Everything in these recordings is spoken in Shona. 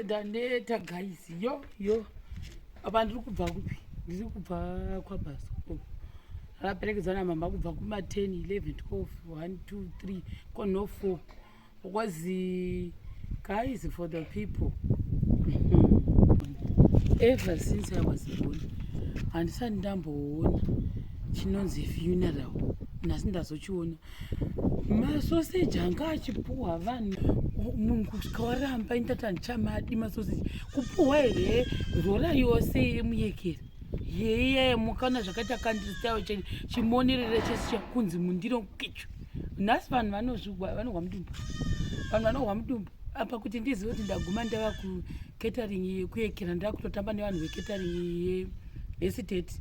Ndaneta guys, yo yo. Apa ndiri kubva kupi? Ndiri kubva kwaBasco. Ndakaperekedzwa namama kubva kuma 10, 11, 12, 1, 2, 3, kono 4. Because guys for the people. Ever since I was born, handisati ndamboona chinonzi funeral. Nhasi ndazochiona. Masoseji anga achipuhwa vanhu munhu kusvika waramba indati handichamadi masoseji kupuhwa here rora yose yemuyekera yeiye mukana zvakaita kandistyle chimonerere chese chakunzi mundiro kichu nhasi vanhu vanozvigwa vanohwa mudumbu vanhu vanohwa mudumbu apa kuti ndizive kuti ndaguma ndava kucatering yekuyekera ndakutotamba nevanhu vecatering yesiteti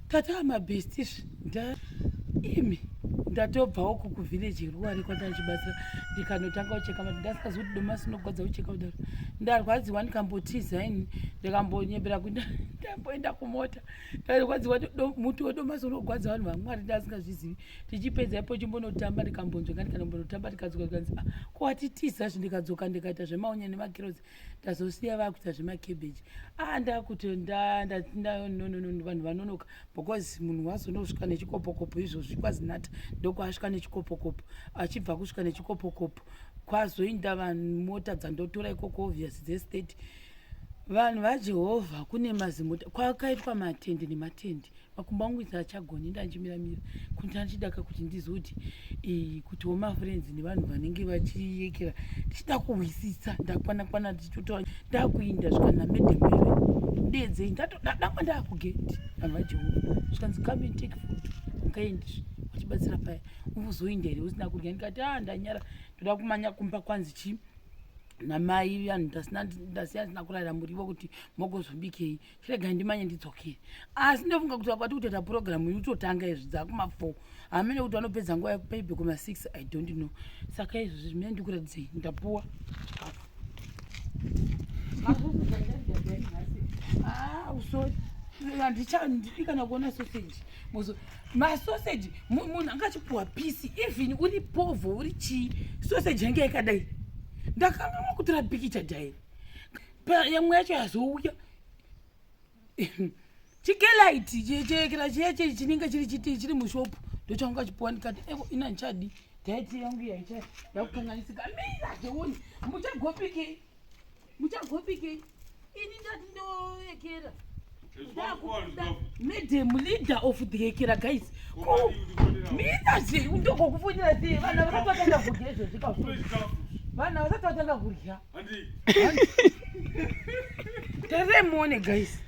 tata mabestis nda imi ndatobvawo kuvillage ruware kwandachibatsira ndikanotanga kucheka mati ndasikazi kuti domasi inogwadza kucheka kudaro ndarwadziwa ndikambotiza ini ndikambonyebera kuti ndamboenda kumota ndarwadziwa muti wedomasi unogwadza vanhu vamwari ndasingazvizivi tichipedza ipo chimbonotamba ndikambonzvenga ndikanombonotamba tikadzoka tikanzi ah, ko watitiza zve ndikadzoka ndikaita zvemaunya nemakirosi ndazosiya vakuita zvemacabbage ah ndakuti vanhu vanonoka because munhu wazonosvika nechikopokopo izvozvi kwazinata ndokwaasvika nechikopokopo achibva kusvika nechikopokopo kwazoinda vanhu mota dzandotora ikoko obvious dzestate vanhu vajehovha kune mazimota kwakaitwa matende nematende makumbo angu isa achagoni ndanchimiramira kuti ndichidaka kuti ndizoti kuti womafriends nevanhu vanenge vachiyekera ndichida kuhwisisa ndakwana kwana ndichitotaura ndakuinda zvikana madam eve dedzei ndadangwa ndakugeti vanhu vajehovha zvikanzi come and take food ungaendi vachibatsira paya uzoinda here usina kudya ndikati a ah, ndanyara ndoda kumanya kumba kwanzi chii namai vanhu ndasiya ndisina kurayira muriwo kuti mogozobikei chiregai ndimanye ndidzokere asi ndofunga kuti vakwati kutoita purogiramu inototanga izvi dzakuma four hamene kuti vanopedza nguva maybe kuma six i don't know saka izvozvi zvimene ndikuratidzei ndapuwa chikafu ah, sorry handidi kana kuona sausage masausage munhu anga achipuwa pisi even uri povho uri chii sausage yange yakadai ndakanganwa kutora pikicha dhairi yamwe yacho yazouya chikelaiti chekera chiya chinenge chiri chiti chiri mushopu ndochanga chipuwa ndikati evo ina ndichadi dhaiti yangu yaicha yakukanganisika mira zveoni muchagopikei muchagopikei ini ndati ndoyekera madam leader of the yekera guys mina zve ndokokufonera sei vana vasati vatanga kudya izvozvi ka vana vasati vatanga kudya Tarirai muone guys.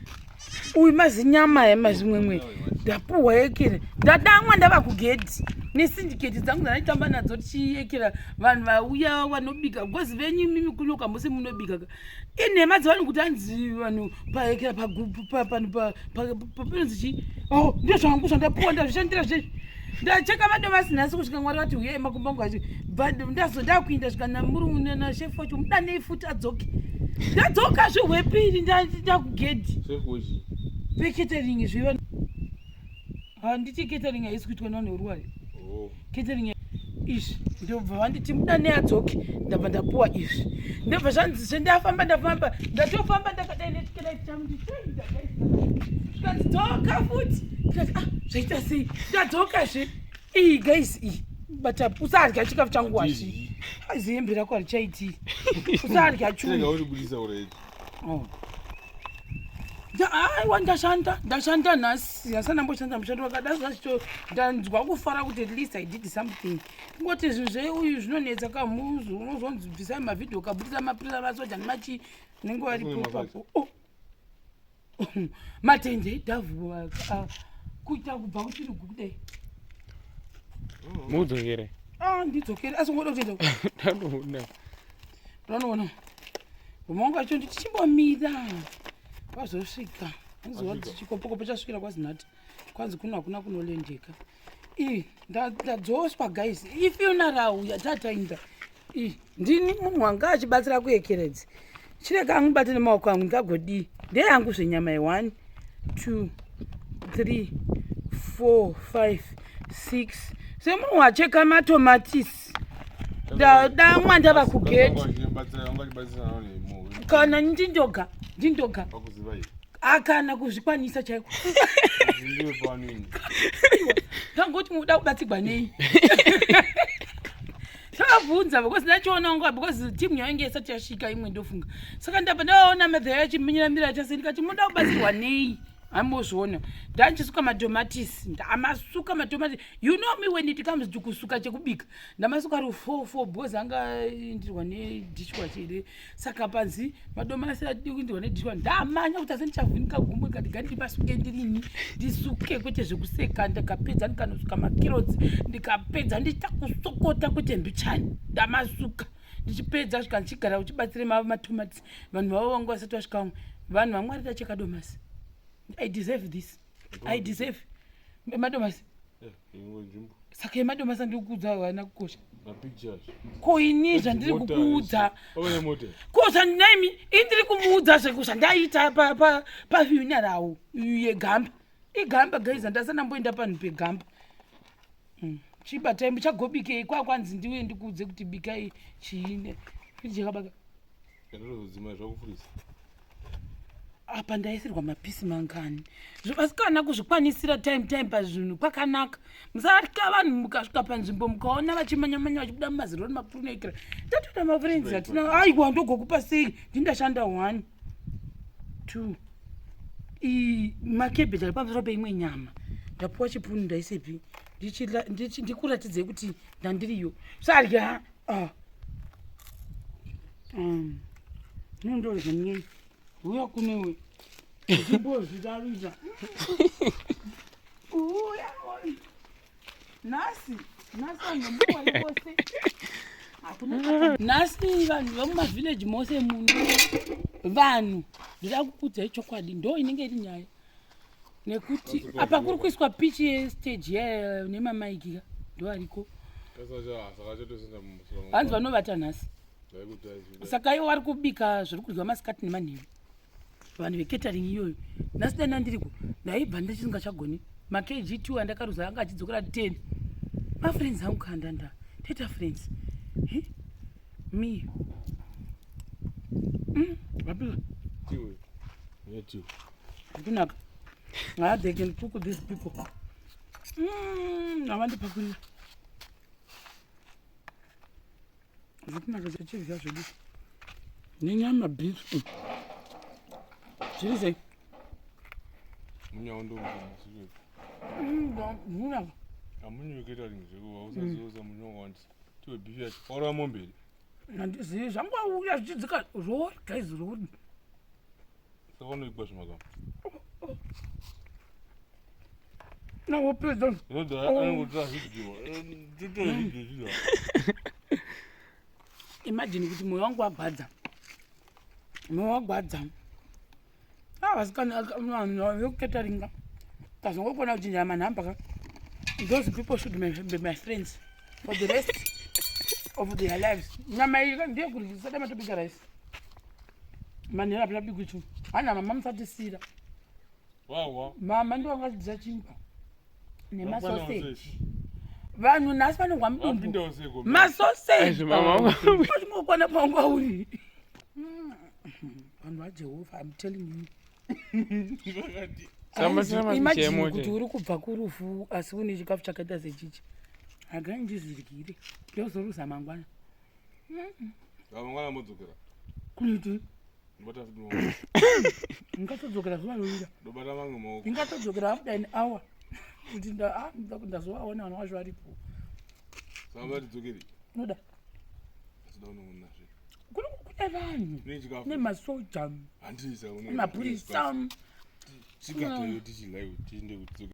Uyu mazinyama aya mazimwemwe. Ndapuhwa yekere. Ndadamwa ndava kugedhi. Nesindiketi dzangu dzandaitamba nadzo tichiyekera vanhu vauya vanobika because venyu imimi kunoka mose munobika. Inhema dzevanhu kuti hanzi vanhu payekera pagupu panhu panonzi chii? Oh, ndozvangu zvandapuwa ndazvishandira zvezvi. Ndacheka madomasi nhasi kusvika Mwari vati huyai makumbo angu achi ndazo ndakuinda svika namurume nashefu wacho mudanei futi adzoke ndadzoka zvehwepiri ndakugedhi pecatering zviva handiti catering haisi kuitwa nevanhu veruware oh. catering izvi ndobva vanditi mudanei adzoke ndabva ndapuwa izvi ndobva zvanzi zvendafamba ndafamba ndatofamba ndakadai nechikelai changu ndichoinda zvikanzi dzoka futi ndikati ah zvaita sei ndadzokazve iyi guys iyi but usadya chikafu changu washi aizi hembe rako harichaiti usadya chuu oh. Aiwa ndashanda ndashanda nhasi asana ndamboshanda mushando wakadazvachito ndanzwa kufara kuti at least I did something kungoti zvinhu zveuyu zvinonetsa kamuzu unozonzi bvisai mavhidhiyo kabudisa mapurisa masoja nemachii unenge waripo papo oh. matende edhavhu ah, kuita kubva kuchiri kudai mudzokere ah, ndidzokere asi ngoda kutoita ndanoona ndanoona umonga acho nditi chimbomira wazosvika anziwa chikopokopo chasvikira kwazinati kwanzi kuno hakuna kunolendeka ii ndadzoswa guys ifuneral yatatainda ii ndini munhu wanga achibatsira kuekeredzi chirega angibate nemaoko angu ndingagodii ndeyangu zvenyama ye1 2 3 4 5 6 semunhu wacheka matomatisi Ndadamwa ndava kugeti. Kana ndindoga, ndindoga. Akana kuzvikwanisa chaiko. Ndangoti muda kubatsigwa nei? Takabvunza because ndachiona nguva because team yainge isati yasvika imwe ndofunga. Saka ndabva ndaona madhaya achimenyera mira achase ndikati muda kubatsirwa nei? Ambozviona. Ndanchisuka matomatisi, ndamasuka matomatisi. You know me when it comes to kusuka chekubika. Ndamasuka ari 4 4 because anga indirwa nedishwash here. Saka panzi madomasi adi kuindirwa nedishwash. Ndamanya kuti asi ndichavhunika gumbo ndikati gandi ndimasuke ndirini ndisuke kwete zvekuseka. Ndakapedza ndikanosuka makerotsi ndikapedza ndichita kusokota kwete mbichani. Ndamasuka ndichipedza svika ndichigara uchibatsire matomatisi vanhu vavo vanga vasati vasvika vamwe vanhu vamwari tacheka domasi. I deserve this. I deserve madomasi. Saka yemadomasi andiri kukuudza haana kukosha. Ko ini zvandiri kukuudza ko zvandinaimi ini ndiri kumuudza zvandaita pafuneral yegamba igamba guys handasana mboenda panhu pegamba. Chibatai muchagobikei kwakwanzi ndiuye ndikuudze kuti bikai chiine chakabaka. Apa ndaisirwa mapisi mangani vasikana kuzvikwanisira time time pazvinhu kwakanaka. Musatya vanhu mukasvika panzvimbo mukaona vachimanya-manya vachibuda mumazirori makuru neikira tatoita mafriends atina. Aiwa ndogokupa sei ndindashanda 1 2 makebheji ari pamusoro peimwe nyama. Ndapuwa chipunu ndaisepi ndikuratidzei kuti ndandiriyo. Sarya Nondodya nyei. Uya kunewe. Ndimbozvitarisa. Uya. Nhasi, nhasi vanhu vemuwari vose. Hakuna nhasi vanhu vemumavhileji mose muno. Vanhu ndoda kukuudzai chokwadi ndo inenge iri nyaya. Nekuti apa kuri kuiswa pichi yestage nemamaiki ka ndo ariko. Hanzi vanovata nhasi. Saka ivo vari kubika zviri kudyiwa masikati nemanheru. Vanhu vecatering iyoyo. Nhasi dai ndandiriko ndaibva ndichisingachagoni. MaKG 2 andakaruza anga achidzokera 10. Mafriends angu kandanda. Toita friends. Me. Vapika. Kunaka. They can cook these people. Avandipakurira. Zvikunaka chechidya zvedu. Nenyama beef. Zviri sei? Munyawo ndo Zvinaka. Amunyu catering zveko usazoza munyu wakawandisa. Tiwe beef yacho. Wauraya mombe here? Handizivi zvangauya zvichidzika rori guys rori. Saka unoikwa zvimakamba. Nawopedza. Anongotora zvidyiwa. Totore zvidyiwa. Imagine kuti moyo wangu wagwadza. Moyo wagwadza. Vasikana vanhu vekuketaringa. Kazongokona kuchinja manhamba ka. Those people should be my friends for the rest of their lives. Nyama iyi ndiye kuryisa dai matobika rice. Manheru apina bikwi chinhu. Hana mama musatisira. Wawa. Mama ndivo vangachidya chingwa nemasoseji. Vanhu nhasi vanongwa mudumbu. Masoseji. Uchingokwana paunga uri. Vanhu vaJehovha, I'm telling you. Imagine kuti uri kubva kurufu asi une chikafu chakaita sechichi. Hagai ndiziryire. Ndozoruza mangwana. Mangwana modzokera. Kuiti? Ndingatodzokera zuva rovira. Ndobata mamwe maoko. Ndingatodzokera after an hour. Kuti ndazovaona vanhu vacho varipo. Saka vatidzokere. Unoda? Kune vanhu. Nemasoja. Mapurisa. Tichikatoyo tichilaiwe tiende kudzokera.